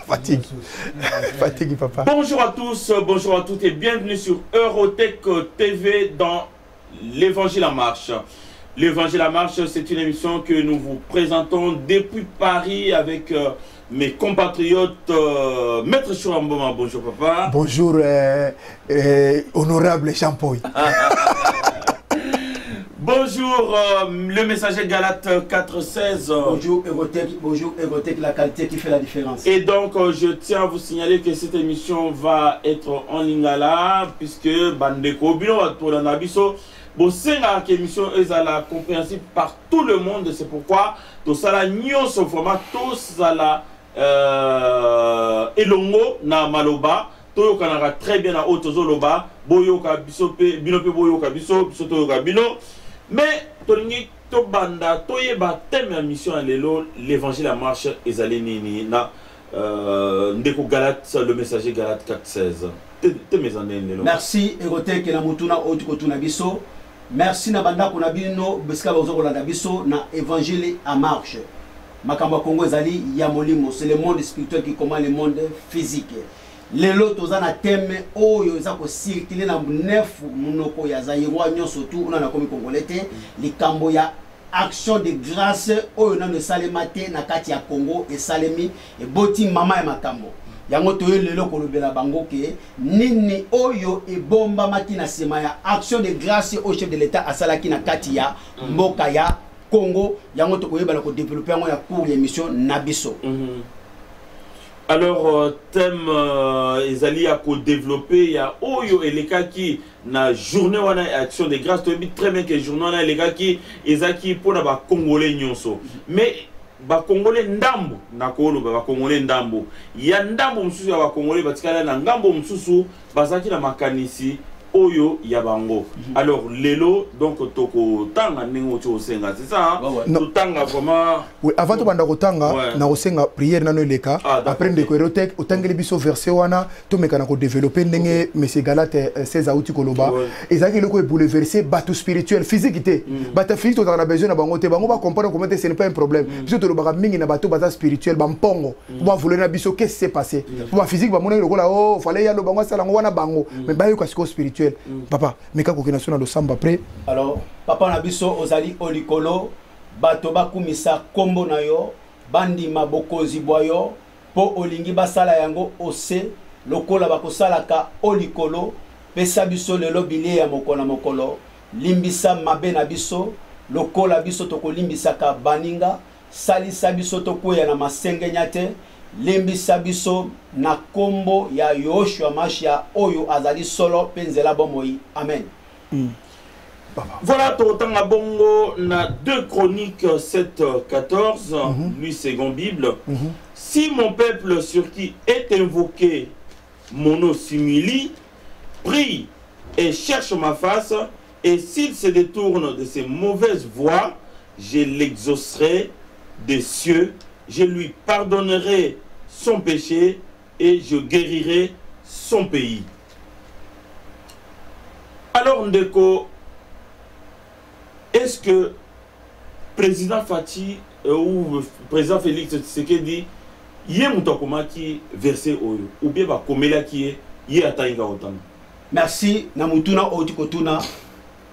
Fatigue. Fatigue, papa. Bonjour à tous, bonjour à toutes et bienvenue sur Eurotech TV dans l'Évangile en marche. L'Évangile en marche, c'est une émission que nous vous présentons depuis Paris avec mes compatriotes Maître Chouramboma. Bonjour papa. Bonjour honorable Jean-Paul. Bonjour le messager Galate 416. Bonjour Eurotech, bonjour Eurotech, la qualité qui fait la différence. Et donc je tiens à vous signaler que cette émission va être en lingala puisque bandeko bino tolanda biso bosenga que émission ezala compréhensible par tout le monde, c'est pourquoi tosala nyonso vraiment tosala elongo na maloba toyokanaka très bien na oyo tozoloba boyoka biso pe bino pe boyoka biso biso toyoka bino. Mais tolingi tobanda toyeba thème ya mission ya lelo, l'évangile en marche ezali nini na ndeko Galate, le messager Galate 4:16. Thème eza nini lelo? Merci Eurotech na mutuna oyo tokotuna biso. Merci na bandako na bino bisika bazokolanda biso na évangile en marche. Makambo ya Congo ezali ya molimo, c'est le monde spirituel qui commande le monde physique. Lelo toza na thème oyo eza ko circuler na neuf monoko ya Zaïrois nyonso tu ona na komi congolais te, likambo ya action de grâce oyo nano esalema te na kati ya Congo esalemi eboti mama ya makambo. Yango toye lelo kolobela bango ke nini oyo ebombamaki na nsima ya action de grâce oyo chef de l'État asalaki na kati ya mboka ya Congo. Yango tokoyeba na kodévelopper yango ya cours ya émission na biso. Alors thème ezali ya kodévelopper ya oyo elekaki na journée wana ya action de grâce. Toyebi très bien que journée wana elekaki ezalaki mpona bacongolais nyonso, mais bacongolais ndambo, nakoloba bacongolais ndambo ya ndambo mosusu ya bacongolais batikala na ngambo mosusu bazalaki na makanisi oyo ya bango. Alors lelo donc tokotanga ndenge oti kosenga, c'est ça, hein? Ouais. Totanga vraiment. Oui, avant tobanda kotanga, na kosenga prière nano eleka. Ah, d'accord. Après ndeko Eurotech otangeli biso verset wana, tomeka na kodévelopper ndenge monsieur Galate 16 auti koloba. Ezalaki eloko ebouleverser bato spirituel physique te. Bato physique tozalaka na besoin na bango te, bango bacomprendre comment te, ce n'est pas un problème. Biso tolobaka mingi na bato baza spirituel bampongo po bavole na biso qu'est-ce qui s'est passé. Po baphysique bamonaki lokola oh fallait ya lobango asala yango wana bango, mais bayoka sikoyo spirituel. Papa meka kokenda so na losambo après. Alors papa na biso ozali olikolo, bato bakumisa kombo na yo, bandima bokonzi bwa yo, po olingi basala yango ose lokola bakosalaka olikolo. Pesa biso lelo bilie ya mokolo na mokolo, limbisa mabe na biso lokola biso tokolimbisaka baninga, salisa biso tokwea na masengenya te, limbisa biso na kombo ya Yoshua Mashia oyo azali solo mpe nzela bomoi. Amen. Voilà, totanga bongo na 2 Chroniques 7, 14, lui second Bible. Si mon peuple sur qui est invoqué mon nom s'humilie, prie et cherche ma face, et s'il se détourne de ses mauvaises voies, je l'exaucerai des cieux, je lui pardonnerai son péché et je guérirai son pays. Alors ndeko, est-ce que président Fatshi ou président Félix Tshisekedi ye moto akomaki verset oyo ou bien bakomelaki ye, ye atangi kaka kotanga? Merci na mutuna oyo tikotuna.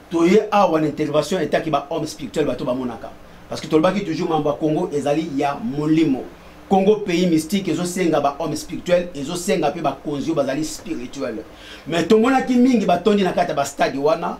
Toye awa na intervention etaki ba homme spirituel bato bamonaka, parce que tolobaki toujours mambo ya Congo ezali ya molimo. Congo pays mystique ezosenga ba homme spirituel, ezosenga pe bakonzi oyo bazali spirituel. Mais tomonaki mingi batondi na kati ya ba stade wana.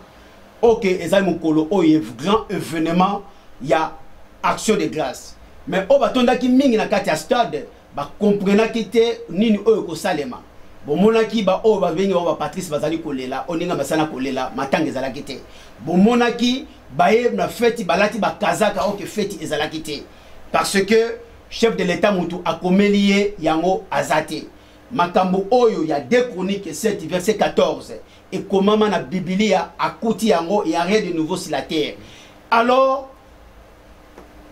Ok, ezali mokolo oyo grand événement ya action de grâce, mais oyo batondaki mingi na kati ya stade bakomprenaki te nini oyo kosalema. Bomonaki ba oyo babengi bango ba Patrice bazali kolela, oyo ndenge basala kolela matanga ezalaki te. Bomonaki baye na feti balati ba kazaka oyo ke feti ezalaki te, parce que chef de l'État mutu akomeli ye yango aza te. Makambo oyo ya 2 Chroniques 7 verset 14 ekomama na Biblia, akuti yango, y a rien de nouveau sur la terre. Alors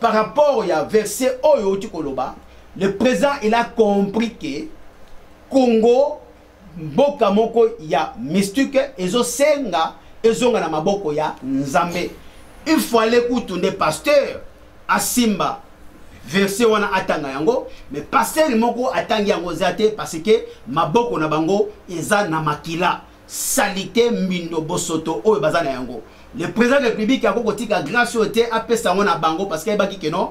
par rapport ya verset oyo oti koloba, le président il a compris que Congo mboka moko ya mystique ezosenga ezonga na maboko ya Nzambe. Il faut aller kutu nde pasteur asimba Verset wana atanga yango, mais pasteur moko atangi yango eza te, parce que maboko na bango eza na makila, salite, mbindo, bosoto oyo baza na yango. Le président de la République akoki kotika grâce oyo te, apesa yango na bango, parce que ayebaki ke non,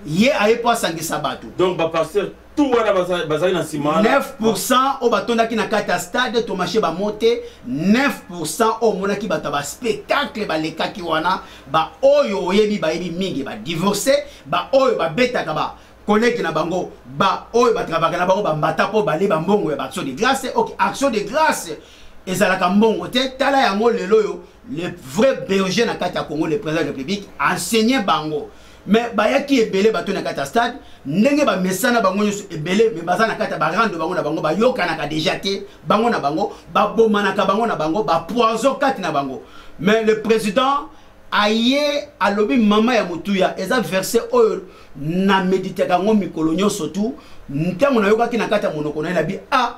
ye aye mpo asangisa bato. Donc bapasteur tout wana bazali na nsima wana. 9% oyo batondaki na kati ya stade, tomashe bamo te. 9% oyo omonaki bato ya baspectacle balekaki wana, baoyo oyebi bayebi mingi badivorce, baoyo babetaka ba collègue na bango, baoyo batravaka na bango bambata mpo bale bambongo ya baaction de grâce. Ok, action de grâce ezalaka mbongo te. Tala yango lelo oyo, le vrai berger na kati ya Congo, le président de la République, enseigne bango. Mais bayaki ebele bato na kati ya stade, ndenge bamesana bango nyonso ebele, mais baza na kati ya barando bango na bango, bayokanaka deja te bango na bango, babomanaka bango na bango, bapoison kati na bango. Mais le président aye alobi mama ya motuya, eza verset oyo na meditaka yango mikolo nyonso tu. Ntango nayokaki na kati ya monoko na ye, nabi a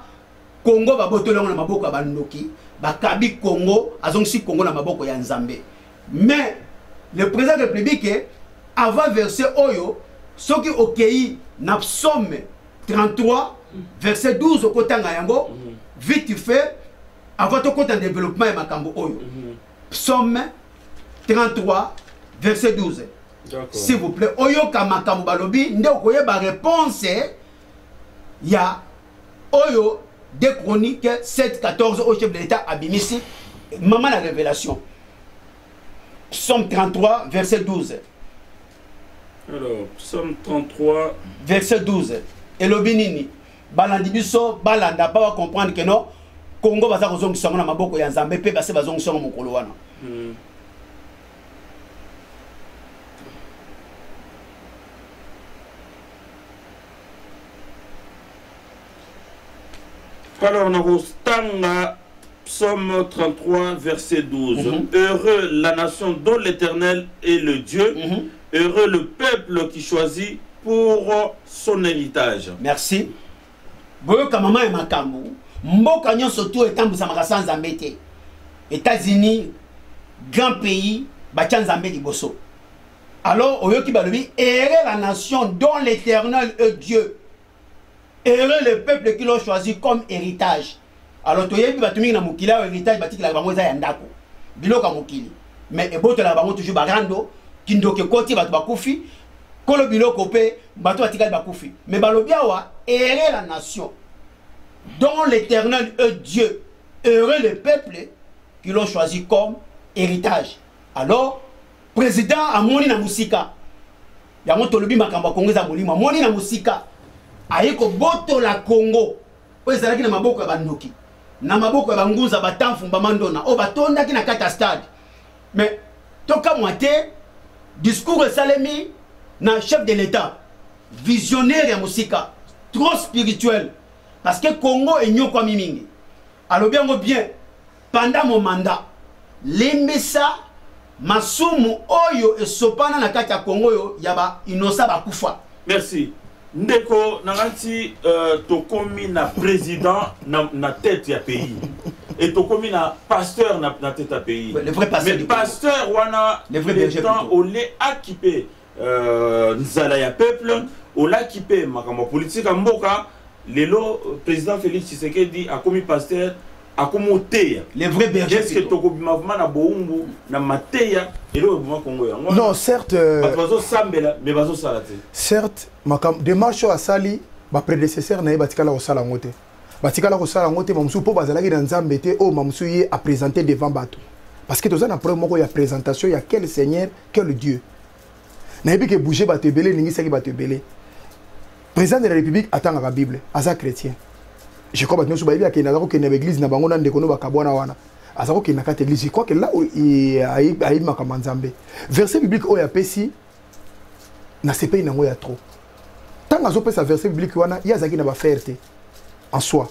Congo babotoli yango na maboko ya bandoki, bakabi Congo, azongisi Congo na maboko ya Nzambe. Mais le président de la République, avant verset oyo, soki okei na psaume 33 verset 12, okotanga yango vite fait avant tokota développement ya makambo oyo. Psaume 33 verset 12, s'il vous plaît, oyoka makambo balobi nde okoyeba réponse ya oyo. 2 Chronique 7 14 oyo chef de l'État abimisi mama na révélation. Psaume 33 verset 12. Alors, psaume 33 verset 12 elobi nini? Balandi biso, balanda pa bacomprendre ke non, Congo baza kozongisa yango na maboko ya Nzambe, mpe base bazongisa yango mokolo wana. Alors, nakotanga Psaume 33, verset 12. Heureux la nation dont l'Éternel est le Dieu. Heureux le peuple qui choisit pour son héritage. Merci. Boyoka mama ya makambo. Mboka nyonso tu etambusamaka sans Nzambe te. États-Unis, grand pays, batia Nzambe liboso. Alors oyoki balobi: heureux la nation dont l'Éternel est Dieu, heureux le peuple qui l'ont choisi comme héritage. Alors toyebi bato mingi na mokili ayo, héritage batikelaka bango eza ya ndako, biloko ya mokili, mais ebotolaka bango toujours barando, kindoki ekoti, bato bakufi, kolo biloko mpe bato batikali bakufi. Mais balobi awa: heureux la nation dont l'Éternel est Dieu, heureux le peuple qui l'ont choisi comme héritage. Alors président amoni na mosika yango, tolobi makambo ya Kongo eza molimo, amoni na mosika, aye kobotola Kongo oyo ezalaki na maboko ya bandoki, na maboko ya banguza, batamfumba mandona oyo batondaki na kati ya stade. Mais tokamwa te, discours esalemi na chef de l'État, visionnaire ya mosika, trop spirituel, parce que Congo enyokwami mingi. Alobi yango bien: pendant mon mandat, limbisa masumu oyo esopana na kati ya Congo oyo ya bainosa bakufa. Merci ndeko na ngai. Ti tokomi na président na tête ya pays et tokomi na pasteur na tête ya pays. Ouais, le vrai pasteur Mais du Congo. Pasteur wana, Le vrai berger temps plutôt. ole akipe nzala ya peuple, olaki mpe makambo ya politique ya mboka. Lelo président Félix Tshisekedi akomi pasteur, akomi oteya. Le vrai berger Est ce que plutôt. tokobima vraiment na bowumbu na mateya? Eloko eboma Kongo yango. Non, certes. Bato bazosambela mais bazosala te. Certes, makambo démarche oyo asali, baprédécesseur na ye batikala kosala yango te, batikala kosala yango te. Bamosusu mpo bazalaki na Nzambe te. Oyo bamosusu ye aprésente devant bato, parce que toza na problème moko ya présentation ya quel Seigneur, quel Dieu. Nayebi ke bouge bato ebele, eningisaki bato ebele. Président de la République atangaka Bible, aza chrétien, je crois. Bato nyonso bayebi akende, aza kokende na baeglise na bango na ndeko no bakabwana wana, aza kokende na kati église. Je crois que là ayebi makambo ya Nzambe. Verset biblique oyo apesi na sepeli nango ya trop. Ntango azopesa verset biblique wana, ye azalaki na baaffaire te en soi,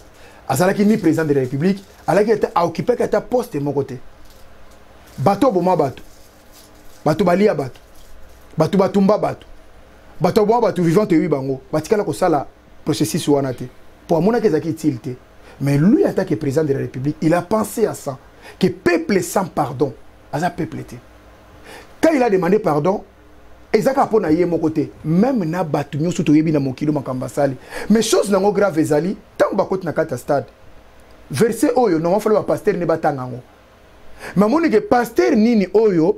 azalaki ni président de la République, azalaki ata aoccupaki ata poste moko te. Bato oboma bato, bato balia bato, bato batumba bato, bato aboma bato vivant, toyebi bango, batikala kosala processus wana te po amonaki ezalaki utile te. Mais lui, en tant que président de la République, il a pensé à ça, que peuple sans pardon aza peuple te. Quand il a demandé pardon Eza kaka mpo na ye moko te, même na bato nyonso toyebi na mokili makambo asali. Mais chose nango grave ezali ntango bakoti na kati ya stade, verset oyo normalement fallait bapasteur nde batanga yango. Mais amoni ke pasteur nini oyo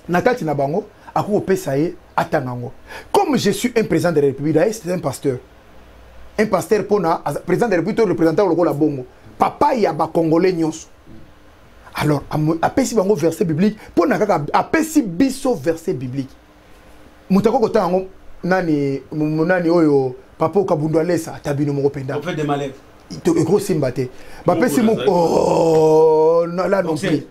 na kati na bango akoki kopesa ye atanga yango. Comme je suis un président de la République, d'ailleurs c'est un pasteur, un pasteur mpona président de la République to représentant lokola bongo papa ya bacongolais nyonso. Alors apesi bango verset biblique mpona kaka apesi biso verset biblique. Moto akoki kotanga yango nani? Nani oyo papa Okabundu alesa ata bino moko mpenza ekosimba te. Bapesi oh, là non plus.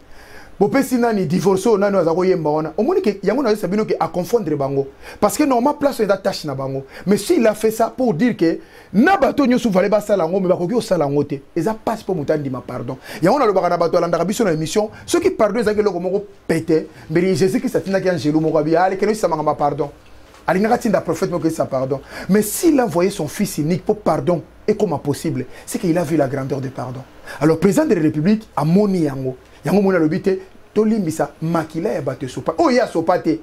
Bopesi nani divorce oyo? Nani aza koyemba wana? Omoni ke yango nazoyesa bino ke aconfondre bango, parce que normal place oyo eza tâche na bango. Mais s'il a fait ça pour dire que na bato nyonso fallait basala yango, mais bakoki kosala yango te, eza mpasi mpo moto andima pardon. Yango nalobaka na bato alandaka biso na émission: soki pardon ezalaki eloko moko pete, mbeli Jésus Christ atindaki angelu moko abi alekeli osisa makambo ya pardon. Alingaka tinda prophète moko esisa pardon. Mais s'il a envoyé son fils unique pour pardon ekoma possible, c'est qu'il a vu la grandeur de pardon. Alors président de la République amoni yango, yango moni alobi te tolimbisa makila ya bato esopa oyo ye asopa te.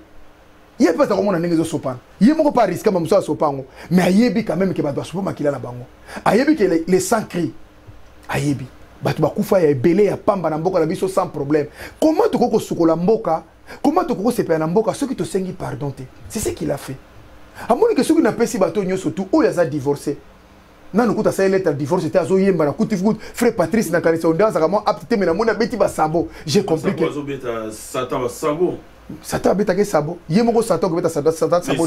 Ye mpe aza komona ndenge ezosopana, ye moko mpe ariske bamosusu asopa yango, mais ayebi quand même ke bato basopa makila na bango, ayebi ke les sang cri, ayebi bato bakufa ya ebele ya pamba na mboka na biso sans problème. Comment tokoki kosukola mboka? Comment tokoki kosepela na mboka soki tosengi pardon te? C'est ce qu'il a fait. Amoni ke soki napesi bato nyonso tu oyo aza divorcé nanu kuta asali lettre divorce te, azoyemba na kuti kuti. Frère Patrice, nakanisa onde azalaka mwa apte te, mais namoni abeti basabo, j'ai compris que Satan abetaki sabo ye moko. Satan okobeta Satan sabo?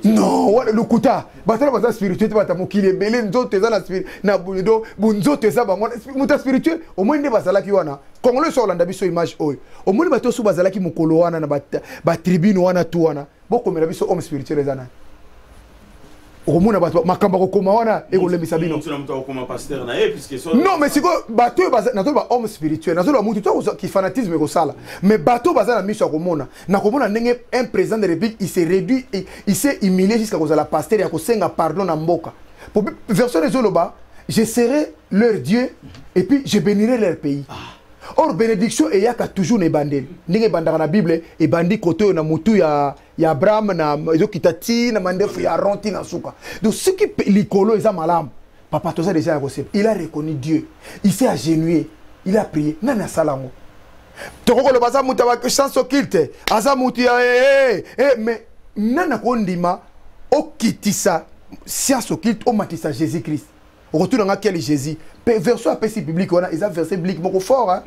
Non, wana lokuta. Bato wana baza spirituel te. Bata mokili ebele nzoto eza na bunzoto eza bango moto ya spirituel. Omoni nde bazalaki wana. Congolais so olanda biso image oyo, omoni bato oso bazalaki mokolo wana na batribune wana tu wana. Bokomela biso homme spirituel eza nani? Okomona bato makambo akokoma wana ekolembisa bino. Non, mais sikoyo bato oyo nazoloba homme spirituel, nazoloba mutu to kifanatisme ekosala, mais bato oyo baza na miso ya komona, na komona ndenge un président de République, il s'est réduit, il s'est humilié jusqu'à kozala pasteur ya kosenga pardon na mboka. Version ezoloba: "Je serai leur Dieu et puis je bénirai leur pays." Or bénédiction eyaka toujours na ebandeli. Ndenge ebandaka na Bible, ebandi kote oyo na motu ya Abraham, na ezokita ti na mandefu ya Aron, ti na suka. Donc soki likolo eza malamu, papa, toza déjà ya kosepa. Il a reconnu Dieu, il s'est agenouillé, il a prié. Nani asala yango? Tokoki koloba aza moto ya science occulte, aza motu ya mais nani akondima okitisa science occulte, omatisa Jésus Christ? Okotuna nga quel Jésus? Mpe version apesi biblique wana eza verset biblique moko fort, hein?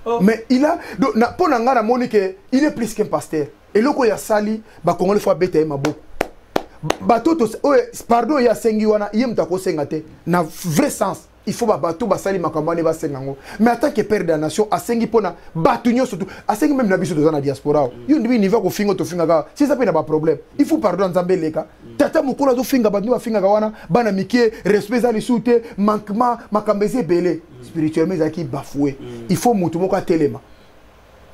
Oh. Mais il a donc mpo na ngai namoni ke il est plus qu'un pasteur. Eloko oyo asali, bakongoli fo abeta ye maboko. Bato oyo pardon ye asengi wana, ye moto akosenga te na vrai sens. Il faut bato basali makambo wana basenga yango. Mais en tant que père de la nation, asengi mpona bato nyonso tu, asengi même na biso toza na diaspora. Awa yo ndibi niveau kofinga, tofingaka si eza mpe na baproblème. Il faut pardon Nzambe eleka. Tata mokolo azofinga bato nde bafingaka wana bana mike, respect eza lisusu te, manquement, makambo eza ebele. Spirituellement ezalaki bafoué. Il faut motu moko atelema,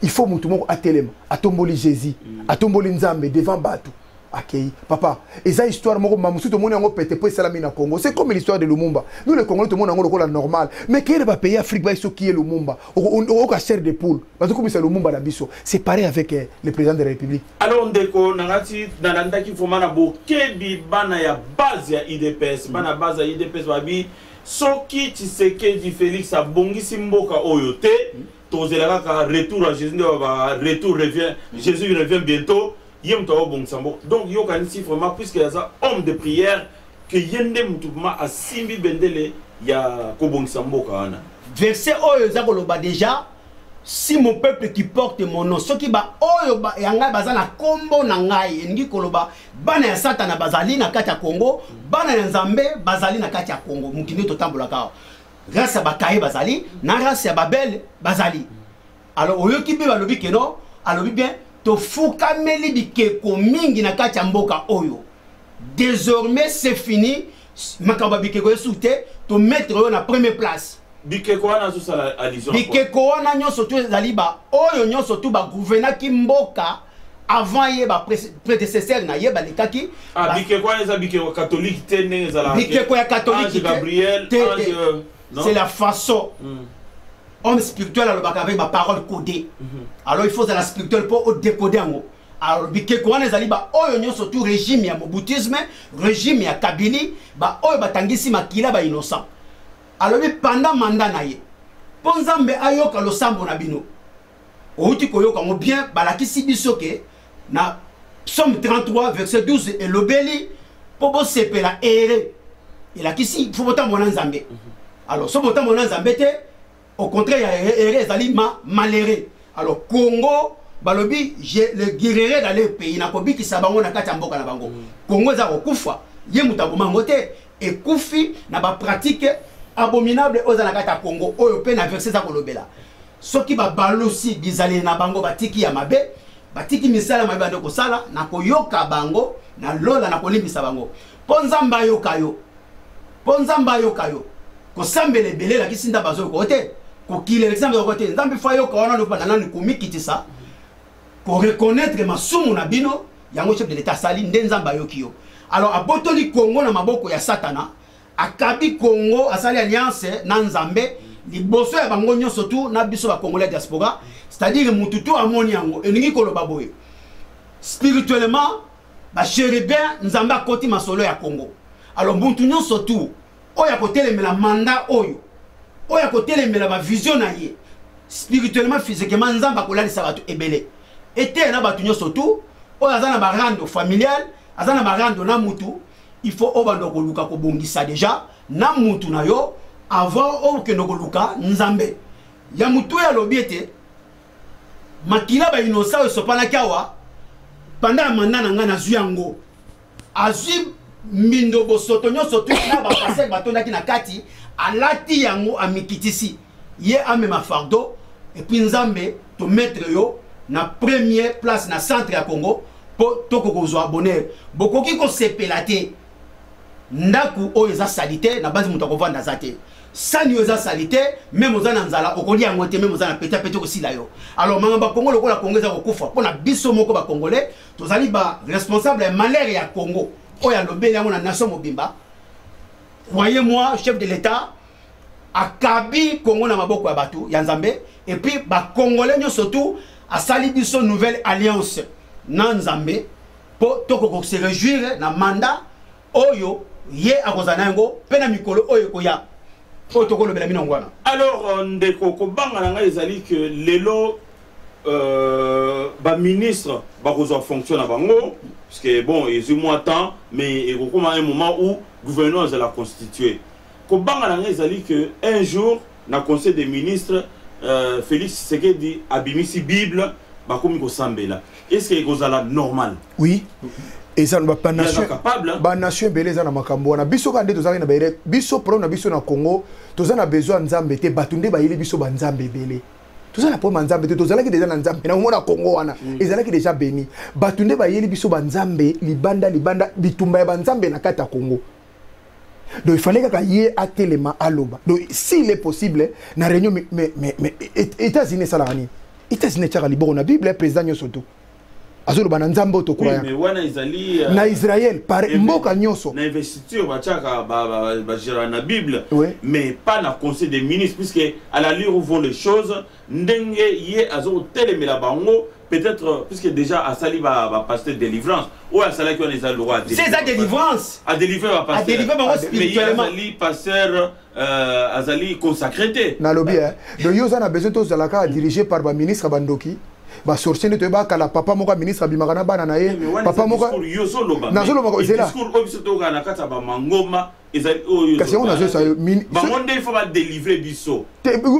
il faut motu moko atelema, atomboli Jésus, atomboli Nzambe devant bato. Akei papa, eza histoire moko mamosusu tomoni yango pete mpo esalami na Congo. C'est comme l'histoire de Lumumba. Nous les Congolais tomoni yango lokola normal, mais keyele bapays Afrique bai soki ye Lumumba oyoka chair de poule, bazokomisa Lumumba na biso. C'est pareil avec le président de la République. Alors ndeko nangati, nalandaki vraiment na bokebi bana ya base ya UDPS. Bana base ya UDPS babi soki Tshisekedi Félix abongisi mboka oyo te, tozela kaka retour à Jésus. Nde ba retour revient, Jésus revient bientôt. Ye moto akobongisa mboka. Donc yokanisi vraiment, puisque aza homme de prière, ke ye nde motu vraiment asimbi bendele ya kobongisa mboka wana. Verset oyo eza koloba déjà: "Si mon peuple qui porte mon nom", soki baoyo ba, ya ngai baza na nkombo na ngai. Elingi koloba bana ya Satana bazali na kati ya Congo, bana ya Nzambe bazali na kati ya Congo. Mokili totambolaka awa, race ya bakaye bazali na race ya Babele bazali. Alors oyoki mpe balobi keno alobi bien, tofukameli bikeko mingi na kati ya mboka oyo. Désormais c'est fini, makambo ya bikeko esu te, tomettre oyo na première place. Bikeko wana azosala allusion? Bikeko wana nyonso tu ezali ba oyo nyonso tu bagouvernaki mboka avant ye, baprédécesseur na ye balekaki. Ah, bikeko wana eza bikeko catholique te ndenge ezalaka? Bikeko ya catholique. Gabriel. Te, c'est la façon homme spirituel alobaka avec baparole codée. Alors il faut ozala spirituel mpo odécode yango. Alors bikeko wana ezali baoyo nyonso tu régime ya mobutisme, régime ya Kabili, baoyo batangisi makila ba innocent. Alobi pendant mandat na ye, mpo Nzambe ayoka losambo na bino. Outi koyoka yango bien, balakisi biso ke na Psaume 33 verset 12 elobeli mpo bosepela ere, elakisi fo botambola na Nzambe. Alors so botambola na Nzambe te, au contraire ya ere ezali ma malheureux. Alors Congo balobi je le guérirai dans le pays, nakobikisa bango na kati ya mboka na bango. Congo eza kokufa, ye moto aboma yango te, ekufi na bapratique abominable oyo eza na kati ya Congo, oyo mpe na verset eza kolobela soki babalusi bizaleli na bango, batiki ya mabe, batiki misala mabe bande kosala, na koyoka bango na lola, na kolimbisa bango. Mpo Nzambe ayoka yo, mpo Nzambe ayoka yo, kosambela ebele elakisi Nzambe azoyoka yo te, kokila elakisi Nzambe azoyoka yo te. Nzambe fo ayoka wana lopanda nani komikitisa, koreconnaître masumu na bino. Yango chef de l'État asali nde Nzambe ayoki yo. Alors abotoli Congo na maboko ya Satana, akabi Congo, asali alliance na Nzambe liboso ya bango nyonso tu na biso bacongolais ya diaspora. C'est-à-dire mutu tu amoni yango, elingi koloba boye, spirituellement bachérubin Nzambe akoti masolo ya Congo. Alors mutu nyonso tu oyo akotelemela mandat oyo, oyo akotelemela bavision na ye, spirituellement, physiquement, Nzambe akolalisa bato ebele. Eteya na bato nyonso tu oyo aza na barando familial, aza na barando na mutu, il faut obanda koluka kobongisa déjà na mutu na yo avant okende koluka Nzambe. Ya mutu oyo alobi ete makila bainnocent oyo esopanaki awa pendant ya mandat na ngai, nazwi yango, azwi mbindo bosoto nyonso tu na bapasteur batondaki na kati, alati yango, amikitisi ye, amema fardeau, et puis Nzambe tomettre yo na première place na centre ya Congo mpo tokoki kozwa bonheur. Bokoki kosepela te. Ndako oyo eza sali te, na basi moto akovanda aza te. Sani oyo eza sali te, même oza na nzala okolia yango te, même oza na pete pete okosila yo. Alors makambo ya Congo, lokola Congo eza kokufa mpo na biso moko bacongolais, tozali baresponsable ya malheur ya Congo oyo alobeli yango na nation mobimba. Croyez moi, chef de l'État akabi Congo na maboko ya bato ya Nzambe, et puis bacongolais nyonso tu asali biso nouvelle alliance na Nzambe mpo tokoka se réjouir na mandat oyo ye akozala na yango mpe na mikolo oyo ekoya oyo tokolobela bino yango wana. Alors ndeko, kobanga na ngai ezali ke lelo baministre bakozwa fonction na bango, parce que bon, ezwi mwa temps, mais ekokoma un moment où gouvernement ezala constitué. Kobanga na ngai ezali ke un jour na conseil des ministres, Félix Tshisekedi abimisi Bible, bakomi kosambela. Est ce que ekozala normal? Oui, eza banation capable. Banation ebele eza na makambo wana. Biso kaka nde tozalaki na baere. Biso, problème na biso na Congo, toza na besoin ya Nzambe te. Bato nde bayeli biso banzambe ebele. Toza na problème ya Nzambe te, tozalaki déjà na Nzambe na omona Congo wana ezalaki déjà béni. Bato nde bayeli biso banzambe libanda libanda, bitumba ya banzambe na kati ya Congo. Donc il fallait kaka ye atelema aloba. Donc s'il est possible na réunion, mais États-Unis esalaka nini? États-Unis etiaka liboko na Bible, président nyonso to azoloba na Nzambe oyo tokroyaka. Wana ezali na Israel pare mboka nyonso. Na investiture batiaka, bagéra na Bible, mais pas na conseil des ministres, puisque à l'allure où vont les choses, ndenge ye azokotelemela bango, peut-être puisque déjà asali bapasteur délivrance oyo asalaki wana eza le roi. C'est eza délivrance. Adélivre bapasteur. Adélivre bango spirituellement. Azali pasteur, azali consacré te. Nalobi, donc yo oza na besoin tozalaka dirigé par baministre bandoki, basorcier nde toyeba kala. Papa moko ya ministre abimaka na bana na ye. Papa moko nazoloba. Zela. Discours oyo biso tokaka na kati ya bamangoma ezali oyo. Kasi yango nazoyesa yo. Bango nde il faut badélivre biso.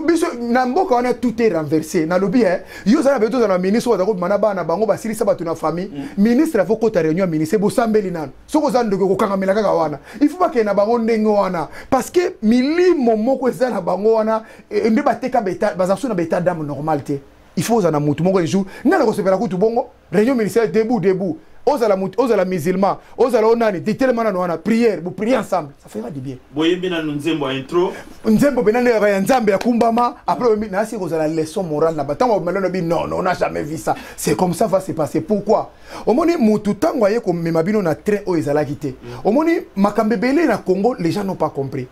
Biso na mboka wana tout est renversé. Nalobi yo ozala na beto, tozala na ministre oyo aza kobima na bana bango, basilisa bato na famille. Ministre afo kota réunion ya ministre, bosambeli nano. Soki oza ndoki, okokangamela kaka wana. Il faut bakende na bango ndenge wana, parce que milimo moko eza na bango wana nde bateka, baza so na baétat d'âme normal te. Il faut ozala na mutu moko. Un jour ngai na kosepela kutu bongo réunion ministérielle, debout, debout, ozala mutu, ozala musulman, ozala onani, telema nano wana, prière, boprier ensemble, ça fera du bien. Boyembi nanu nzembo ya intro. Nzembo pena nde ya Nzambe ya kumbama. Après oyembi nasi kozala leçon morale na batango melano bi. Non, non, on n'a jamais vu ça. C'est comme ça va se passer. Pourquoi? Omoni mutu ntango aye komema bino na train oyo ezalaki te. Omoni makambo ebele na Congo, les gens n'ont pas compris.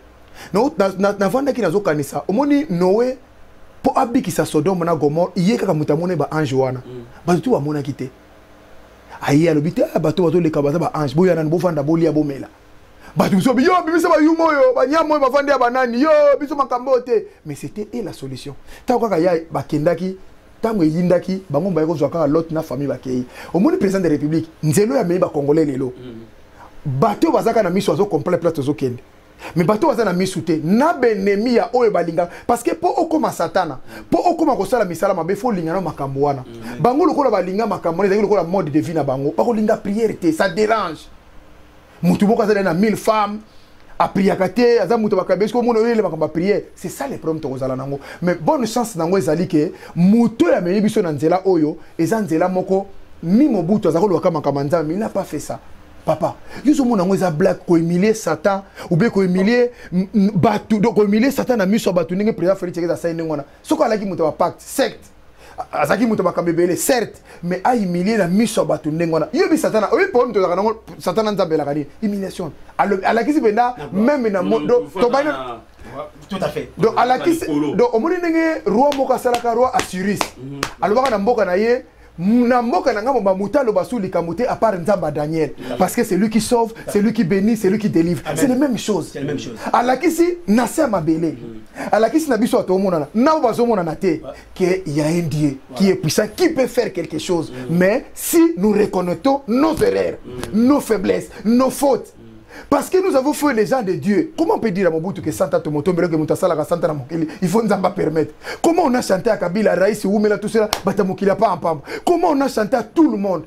Navandaki nazokanisa, omoni Noé mpo abikisa Sodome na Gomore, ye kaka moto amoni baange wana, bato tu bamonaki te. Aye alobi te, bato bazoleka baza baange, boya nani, bovanda, bolia, bomela. Bato mosusu yo bimisa bayuma oyo, banyama oyo bavandi ya banani, yo biso makambo oyo te. Mais c'était et la solution, ntango kaka ya bakendaki, ntango eyindaki bango, baye kozwa kaka Lot na famille, bakei. Omoni président de République, nzela oyo amei bacongolais lelo, bato oyo bazaka na miso azocomprendre place tozokende, mais bato baza na misu te na benemi ya oyo balingaka, parce que mpo okóma satana, mpo okóma kosala misala mabe, fo olinga na makambo wana. Bango lokola balinga makambo wana, ezalaki lokola mode de vie na bango. Bakolinga prière te, ça dérange. Motu moko azali na 1000 femmes, apriaka te, aza moto bakabe. Soki omona oyele makambo ya prière, c'est ça le problème tokozala nango. Mais bonne chance nango ezali ke moto oyo amemi biso na nzela oyo eza nzela moko. Mi Mobutu aza kolobaka makambo ya Nzambe, mais il n'a pas fait ça. Papa, yo ozomona yango eza blague, kohumilie Satan ou bien kohumilie bato, donc kohumilie Satan na miso ya bato, ndenge président Félix Tshisekedi asali ndenge wana. Soki alaki moto ya bapacte, secte, azalaki moto makambo ebele, certes, mais ahumilie na miso ya bato ndenge wana, yoyebi Satana, oyebi problème tozalaka nango. Satana, Nzambe elaka nini? Humiliation. Alakisi mpenza même na tobani. Tout à fait. Donc alakisi, donc omoni ndenge roi moko asalaka, roi Assuérus, alobaka na mboka na ye: na mboka na ngambo, bamutu aloba su likambo te à part Nzambe ya Daniel, parce que c'est lui qui sauve, c'est lui qui bénit, c'est lui qui délivre. C'est les mêmes choses. C'est la même chose. Alakisi na se ya mabele, alakisi na biso bato omonana na oyo bazomonana te que y a un Dieu qui est puissant, qui peut faire quelque chose, mais si nous reconnaissons nos erreurs, nos faiblesses, nos fautes, parce que nous avons fait les gens de Dieu. Comment on peut dire à Mobutu que Santa Tomoto, que moto asalaka Santa na mokili, il faut Nzambe permettre? Comment on a chanté à Kabila, Raïs Oumela, tout cela, bato mokili pas en pamba? Comment on a chanté à tout le monde?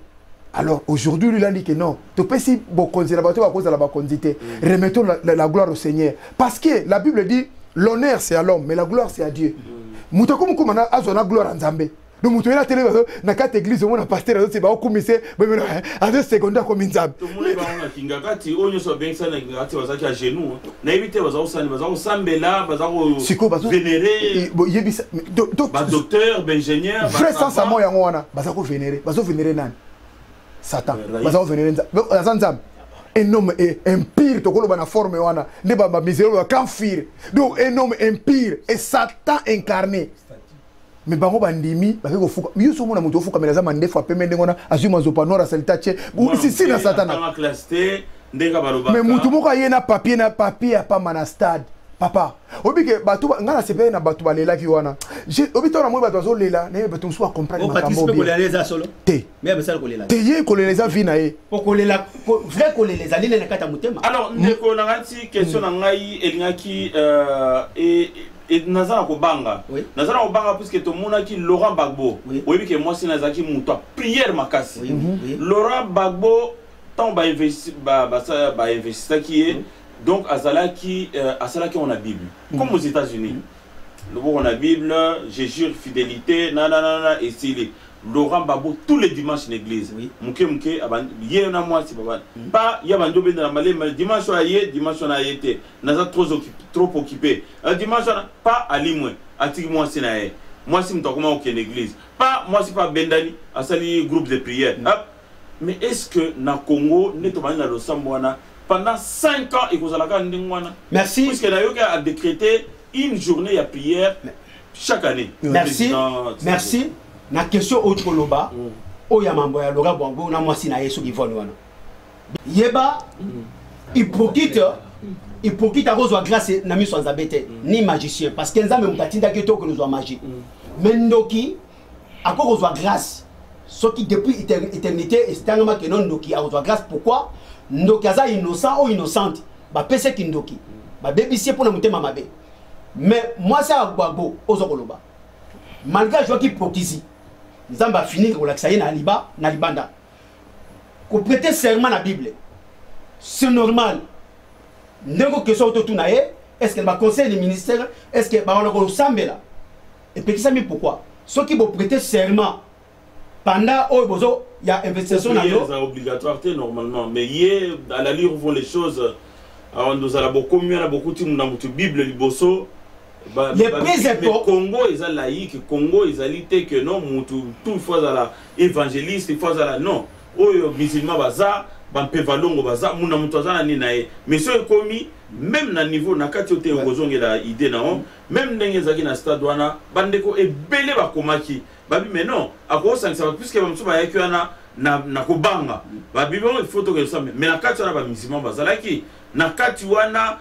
Alors aujourd'hui, lui, il a dit que non. Topesi bokonzi na bato bakozala bakonzi te. Remettons la gloire au Seigneur. Parce que la Bible dit, l'honneur c'est à l'homme, mais la gloire c'est à Dieu. Moto comme na azwa na gloire à Nzambe. Donc moto yela tele na kati église, omona pasteur azosi baokumise, azo secondaire komi Nzambe. Tomoni bango na Kingakati, oyo nyonso babengisa na Kingakati, bazalaki à genoux. Nayebi te baza kosani, baza kosambela, baza kovénérer. Yebisa. Badocteur, baingénieur. Vrai sens ya mo yango wana, baza kovénérer. Bazovénérer nani? Satan. Baza kovénérer Nzambe, aza Nzambe, un homme impur. Tokoloba na forme wana nde bamisere bakafir. Donc un homme impur et Satan incarné, mais bango bandimi, bake kofuka. Yo so omona moto ofukamela, aza mandefu apeme ndenge wana, azwi mazopa noir, asali ta tie sisi na Satana. Mais motu moko aye na papier, na papier ya pamba na stade. Papa, oyebi ke bato, ngai nasepeli na bato balelaki wana. Oyebi, ntango namoni bato bazolela, nayebi bato mosusu bacomprendre makambo te te. Ye kolela eza vie na ye. Kolela, vrai kolela ezali nde na kati ya motema. Alors ndeko na ngai, ti question na ngai elingaki, naza na kobanga, naza na kobanga puisque tomonaki Laurent Gbagbo. Oyebi ke mwasi na azalaki moto ya prière makasi. Laurent Gbagbo, ntango bainvestissaki ye, donc azalaki, asalaki yango na Bible, comme aux États-Unis, loboko na Bible, je jure fidélité nananana. Esili Laurent Gbagbo tous les dimanches na église. Moke moke ye na mwasi pa ya bandi obendela malema. Dimanche oyo aye, dimanche wana aye te, naza trop occupé. Dimanche wana pa alimwe, atiki mwasi na ye. Mwasi moto akoma kokende église, pa mwasi mpe abendani, asali groupe de prière. Mais est ce que na Congo nde tobandi na losambo wana pendant 5 ans, ekozalaka ndenge wana? Merci. Puisque nayoki a décrété une journée ya prière chaque année. Merci, merci na question oyo koloba oyo ya mambo ya Laurent Gbagbo na mwasi na ye. Soki Ivone wana, yeba hypocrite, hypocrite akozwa grâce na miso ya Nzambe te, ni magicien, parce que Nzambe moto atindaki te okende ozwa magie. Mais ndoki akoki kozwa grâce soki depuis éternité etangamaki no ndoki akozwa grâce. Pourquoi? Ndoki aza innocent oyo innocente, bapesaki ndoki, babebisi ye mpona motema mabe. Mais mwasi ya Gbagbo oza koloba, malgré azwaki hypocrisie, Nzambe afiniki kolakisa ye na liba na libanda. Koprêter serment na Bible, c'est normal. Ndenge question ototuna ye, est ce que baconseil de ministère, est ce que bakona kosambela epekisami? Pourquoi? Soki boprêter serment pendant oyo bozo ya investigation na yo. C'est obligatoire te normalement, mais ye à la lire vont les choses, alors nozala bokomi wana, bokuti na motu Bible liboso. Les prises. Congo eza laïque, Congo ezali te que non, mutu tout il faut azala évangéliste, il faut azala, non. Oyo musulman baza, bampe valongo baza, muna moto aza na nini na ye. Mais so ekomi même na niveau na kati oyo te, okozongela idée na yo. Même ndenge ezalaki na stade wana, bandeko ebele bakomaki babi, mais non, akosangisa bato, puisque bamosusu bayaki wana. Na kobanga babibi il faut tokende kosambela, mais na kati wana bamusulman bazalaki, na kati wana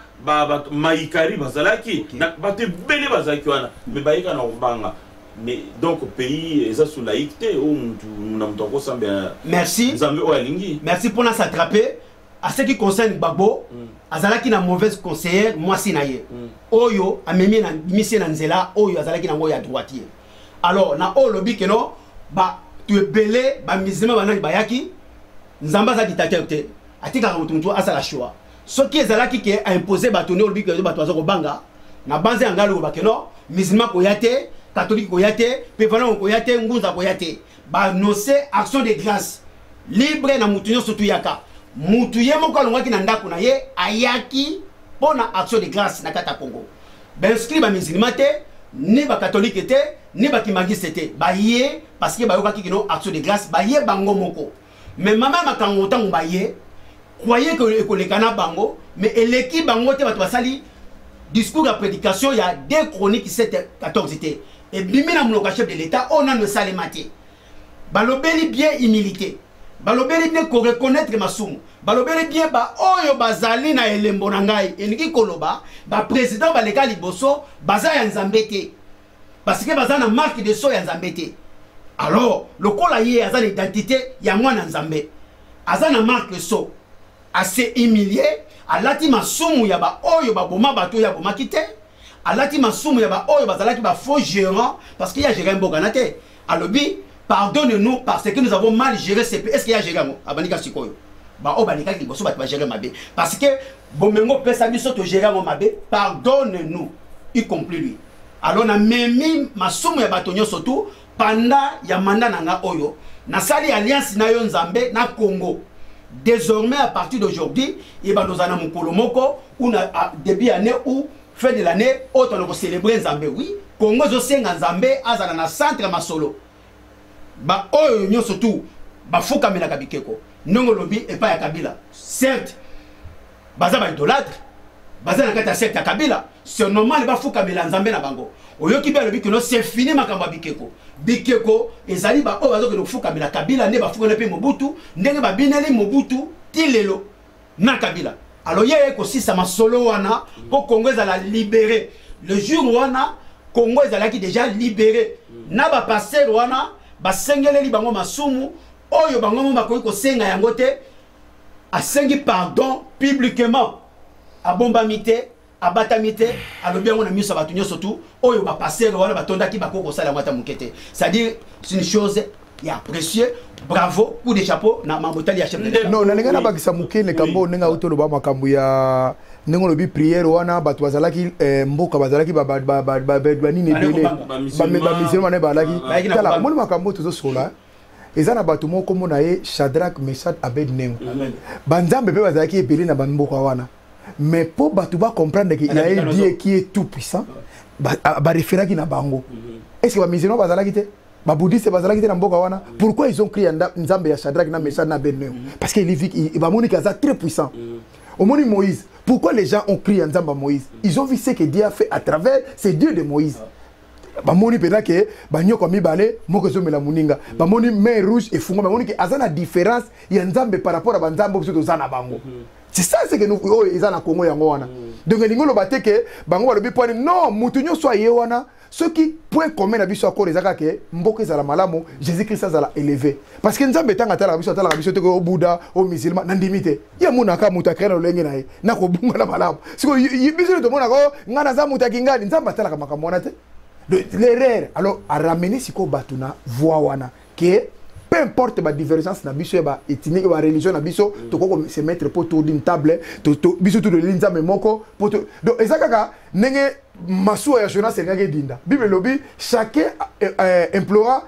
mahikari bazalaki, bato ebele bazalaki wana, mais bayeka na kobanga. Mais donc pays eza sous laïque te oyo mutu na moto akosambela Merci. Nzambe oyo alingi. Merci. Mpona s'attraper, à ce qui concerne Gbagbo, azalaki na mauvaise conseillère, mwasi na ye oyo amemi na bimisi ye na nzela oyo azalaki nango ya droitier. Alors na oyo olobi que non, bato ebele, bamusulman, banani bayaki, Nzambe aza dictateur te, atikaka motu motu asala choix. Soki ezalaki ke aimpose bato nde olobi ke bato baza kobanga na banze ya ngai, aloba que non, musulman koya te, catholique koya te, mpe valongo koya te, ngunza koya te. Baannonce action de grâce libre na mutu nyonso, tuyaka mutu ye moko alongwaki na ndako na ye, ayaki mpo na action de grâce na kati ya Congo. Bainscrit bamusulman te, ni bacatholique te, ni bakimbangiste te. Baye parce que bayokaki que non, action de grâce, baye bango moko. Mais mama ya makambo, ntango baye, croyez que ekoleka na bango, mais eleki bango te. Bato basali discours ya prédication ya 2 Chronique 7 14 te, ebimi na monoko ya chef de l'État oyo nano esalema te. Balobeli bien humilité, balobeli bien koreconnaître masumu, balobeli bien baoyo bazali na elembo na ngai. Elingi koloba baprésident baleka liboso baza ya Nzambe te, parce que baza na marque de sceau ya Nzambe te. Alors lokola ye aza na identité ya mwana Nzambe, aza na marque sceau, ase humilie, alati masumu ya baoyo baboma bato oyo abomaki te, alati masumu ya baoyo bazalaki bafaux gérant, parce que ye agéré mboka na te. Alobi: "Pardonne-nous parce que nous avons mal géré ce pays." Est ce que ye agéré yango? Abandika sikoyo baoyo balekaki liboso, bato bagéré mabe, parce que bomengo opesa biso, togéré yango mabe, pardonne-nous, y compris lui. Alors namemi masumu ya bato nyonso tu panda ya mandat na nga oyo nasali alliance na yo Nzambe na Congo. Désormais, à partir d'aujourd'hui, ebanda ozala na mokolo moko ou na début année ou fin de l'année oyo tona kocélébrer Nzambe. Oui, Congo ezosenga Nzambe azala na centre masolo. Baoyo nyonso tu bafukamelaka bikeko, ndenge olobi epai ya Kabila, certes baza baidolâtre, baza na kati ya secte ya Kabila, c'est normal bafukamela Nzambe na bango. Oyoki mpe alobi que non, c'est fini makambo ya bikeko. Bikeko ezali baoyo bazokende kofukamela Kabila, nde bafukamela mpe Mobutu, ndenge babineli Mobutu ti lelo na Kabila. Alors ye ye kosisa masolo wana mpo Congo ezala libéré. Le jour wana Congo ezalaki déjà libéré na bapasteur wana, basengeleli bango masumu oyo bango mo bakoki kosenga yango te. Asengi pardon publiquement, abombami te, abatami te, alobi yango na miso ya bato nyonso tu oyo bapasteur wana batondaki, bakoki kosala yango ata moke te. C'est-à-dire, c'est une chose ya précieux. Bravo, coup de chapeau na mambo etali ya chef de l'État. Non, na ndenge nabakisa moke likambo, ndenge auti oloba makambo ya ndenge olobi prière wana, bato bazalaki mboka bazalaki banini ebele, bamusulman wana bazalaki. Tala, omoni makambo oyo tozosola, eza na bato moko kombo na ye Shadrach, Meshach, Abednego. Banzambe mpe bazalaki ebele na bamboka wana, mais mpo bato bacomprendre que il y a un Dieu qui est tout puissant, baréféraki na bango. Est ce que bamusulman bazalaki te, babouddhiste bazalaki te na mboka wana? Pourquoi ils ont crié Nzambe ya Shadrach na Meshach na Abednego? Parce que bamoni ke aza très puissant. Omoni Moïse, pourquoi les gens ont crié Nzambe ya Moïse? Ils ont vu ce que Dieu a fait à travers ces dieux de Moïse. Bamoni mpenza ke banyoko mibale moko ezomela moninga, bamoni mer Rouge efungwa, bamoni ke aza na différence ya Nzambe par rapport à banzambe biso toza na bango. C'est ça ce que nous oyo eza na Congo yango wana. Donc elingi oloba te ke bango balobi poani non, mutu nyonso aye wana, soki point commun na biso accord eza kaka ke mboka ezala malamu, Jésus Christ azala élevé, parce que Nzambe ntango atalaka biso, atalaka biso te ke o bouddha, o musulman. Na ndimi te, ye amonaka moto acréé na lolenge na ye na kobunga na malamu. Sikoyo biso nde tomonaka o ngai naza moto ya kingani. Nzambe atalaka makambo wana te. L'erreur alors aramener sikoyo bato na voie wana ke peu importe badivergence na biso ya baethnie, bareligion na biso, tokoki se mettre po autour d'une table, biso tu toleli Nzambe moko po. Donc eza kaka ndenge masuwa ya Jonas elingaki edinda. Bible elobi chacun implora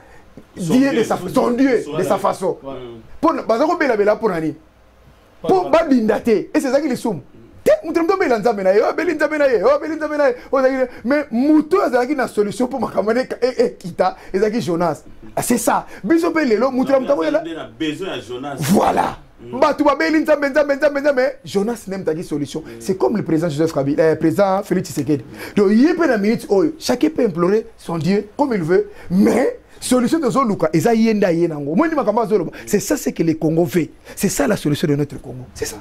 Dieu de sa, son Dieu de sa façon. Mpo baza kobelabela mpo na nini? Mpo badinda te. Ese ezalaki lisumu te. Moto na moto obela Nzambe na ye, oyo abeli Nzambe na ye, oyo abeli Nzambe na ye, oyo azalaki. Mais moto oyo azalaki na solution mpo makambo wana ekita ezalaki Jonas. C'est ça, biso mpe lelo moto na moto akoyela. Nde na besoin ya Jonas. Voilà, bato babeli Nzambe, Nzambe, Nzambe, Nzambe. Jonas nde mutaki solution. C'est comme le président Joseph Kabila, président Félix Tshisekedi. Donc ye mpe na minute oyo, chacun peut implorer son Dieu comme il veut, mais Solution tozoluka eza ye nde aye nango. Omoni makambo azoloba, c'est ça ce que le Congo veut, c'est ça la solution de notre Congo, c'est ça.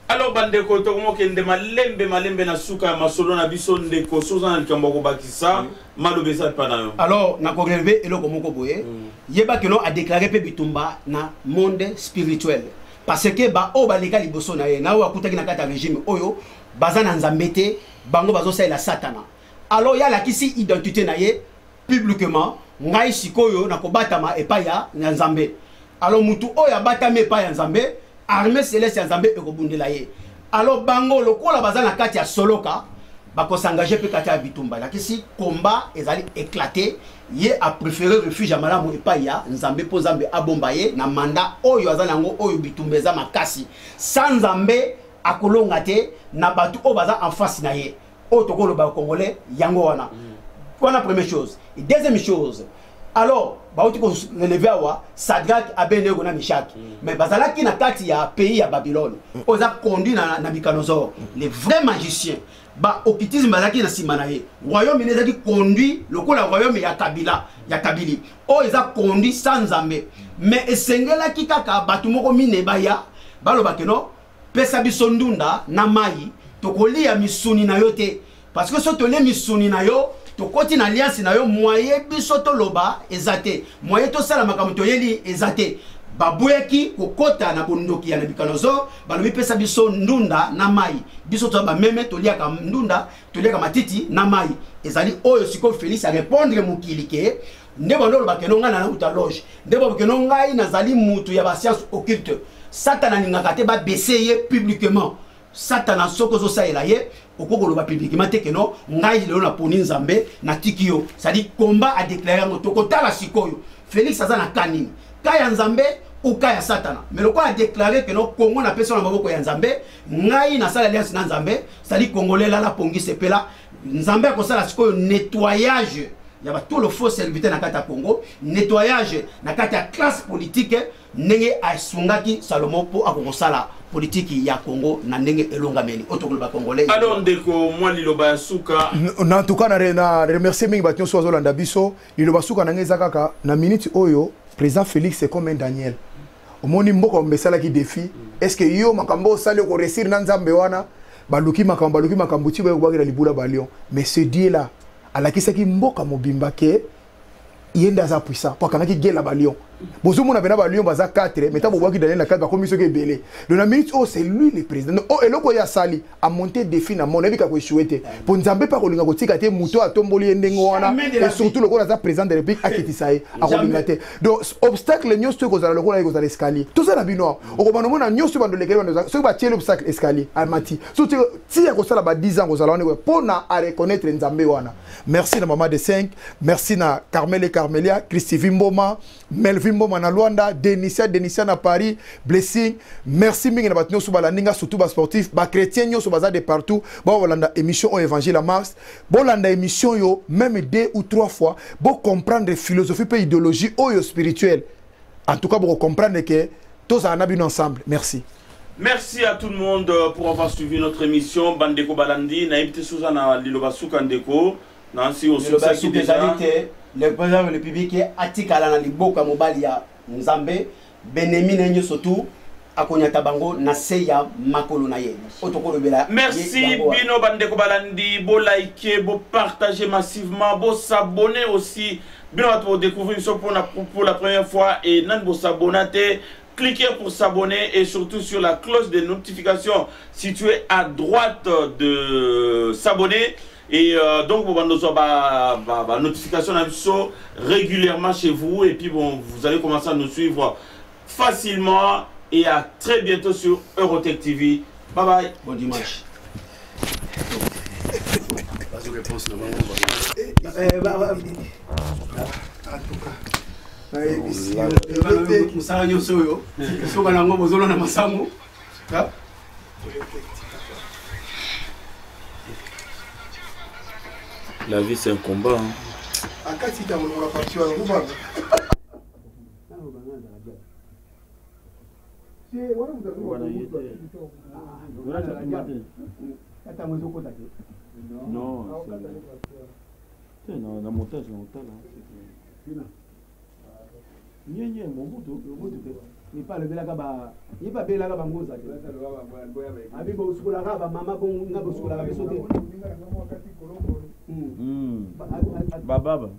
Alors bandeko, tokomokende malembe malembe na suka ya masolo na biso. Ndeko, soza na likambo ya kobakisa, maloba eza epa na yo. Alors nakorelever eloko moko boye. Yeba keno adéclaré mpe bitumba na monde spirituel, parce que baoyo baleka liboso na ye na oyo akutaki na kati ya régime oyo baza na Nzambe te, bango bazosalela Satana. Alors ye alakisi identité na ye publiquement: ngai sikoyo nakobatama epai ya Nzambe. Alors mutu oyo abatami epai ya Nzambe, armée céleste ya Nzambe ekobundela ye. Alors bango lokola baza na kati ya soloka, bakosengage mpe kati ya bitumba. Elakisi combat ezali éclaté. Ye apréféré refuge ya malamu epai ya Nzambe, mpo Nzambe abomba ye na mandat oyo aza na yango. Oyo bitumba eza makasi, sa Nzambe akolonga te na bato oyo baza en face na ye. Oyo tokoloba Congolais yango wana. Wana première chose. Deuxième chose, alors bauti korelever awa Sadrak, Abenego na Mishak, mais bazalaki na kati ya pays ya Babylone oyo eza conduit na Nabucodonosor, les vrais magiciens baoccultisme bazalaki na nsima na ye. Royaume ne ezalaki conduit lokola royaume ya Kabila, ya Kabili, oyo eza conduit sans Nzambe. Mais esengelaki kaka bato moko mine baya baloba keno: pesa biso ndunda na mai, tokolia misuni na yo te, parce que so tolie misuni na yo, tokoti na alliance na yo, moye biso toloba eza te, moye tosala makambo toyeli eza te. Baboyaki kokɔta na bondoki ya Nabucodonosor. Balobi: pesa biso ndunda na mai, biso toza bameme, toliaka ndunda, toliaka matiti na mai. Ezali oyo sikoyo Félix arépondre mokili ke nde bando oloba keno ngai nauta loge, nde baloba keno ngai nazali mutu ya bascience occulte. Satana alingaka te babese ye publiquement. Satana, soki ozosalela ye, okoki koloba publiquement te keno ngai lelo naponi Nzambe, natiki yo. C'est-à-dire combat adéclaré yango. Tokotala sikoyo Félix aza na ka nini, ka ya Nzambe ou ka ya Satana. Mais lokola adéclaré keno Kongo napesi na maboko ya Nzambe, ngai nasala alliance na Nzambe, c'est-à-dire Congolais lala pongi, sepela. Nzambe akosala sikoyo nettoyage ya bato, le faux serviteur na kati ya Congo, nettoyage na kati ya classe politique, ndenge asungaki Salomo mpo akokosala politiki ya Congo na ndenge elongameli. Oyo tokoloba Congolais. Alors ndeko, mwa liloba ya suka. Na en tout cas na remercier mingi bato nyonso bazolanda biso. Liloba suka na ngai eza kaka na minute oyo, président Félix, c'est comme un Daniel. Omoni mboka ombe esalaki défi: est ce que yo makambo osali okoréussir na Nzambe wana? Baluki makambo, baluki makambo ti bayokobakela libula balion. Mais ce Dieu là alakisaki mboka mobimba ke ye nde aza puissant, po akangaki gela balion. Bozomona pena balion baza 4, mais ntango bobwaki Daniel na 4, bakomi soki ebele. Donc na minute oyo, c'est lui le président. Donc oyo eloko oyo asali, amonte défi na monde, ayebi kaka koéchouer te, po Nzambe mpe akolinga kotika te moto oyo atomboli ye ndenge wana. Jamais de la Et surtout lokola aza président de République, akitisa ye akolinga te. Donc obstacle nyonso ekozala lokola ekozala escalier. Toza na bino awa, okobanda omona nyonso bando lekeli bando. Soki batieli obstacle, escalier amati. So ti ya kosala ba 10 ans kozala wana mpo na areconnaître Nzambe wana. Merci na mama de 5, merci na Carmel et Carmelia, Christivi Mboma, Melvin Mboma na Lwanda, Denisia, Denisia na Paris, Blessing. Merci mingi na bato nyonso balandi nga, surtout basportif, bachrétien nyonso baza de partout bao bolanda émission oyo Évangile ya Mars. Bolanda émission oyo même deux ou trois fois, bocomprendre philosophie mpe idéologie oyo spirituelle. En tout cas bokocomprendre ke tozala na bino ensemble. Merci. Merci à tout le monde pour avoir suivi notre émission. Bandeko Balandi, nayebi te soza na liloba suka, ndeko. Nansi Liloba osukisaki suka déjà. Ezali te. Le président de la République atikala na liboko ya mobali ya Nzambe. Benemi na ye nyonso tu akonyata bango na se ya makolo na ye. Oyo tokolobela Merci ye yango wana. bino bandeko balandi, bo liker, bo partager massivement, bo s'abonner aussi. Bino bato bo découvrir biso pour la première fois et nani bo s'abonner te, cliquez pour s'abonner et surtout sur la cloche de notification située à droite de s'abonner. Et donc, bon, nous ba, ba, ba, notification na biso régulièrement chez vous. Et puis, bon, vous allez commencer à nous suivre facilement. Et à très bientôt sur Eurotech TV. Bye bye. Bon dimanche. Réponse na bango. En tout cas nayebisi Mosala nyonso oyo soka nango bozolona masango. yo. La vie, c'est un combat, hein. Akati ntango longola parti wana kobanga. Wana ye te. Ntango ezokota te. Non, c'est non, na montage na otala. Nye Mobutu. Mobutu te. Ye mpe alobelaka ba, ye mpe abelaka bangunza te. Abi bosukolaka ba mama bongo nga bosukolaka biso te. Bababa.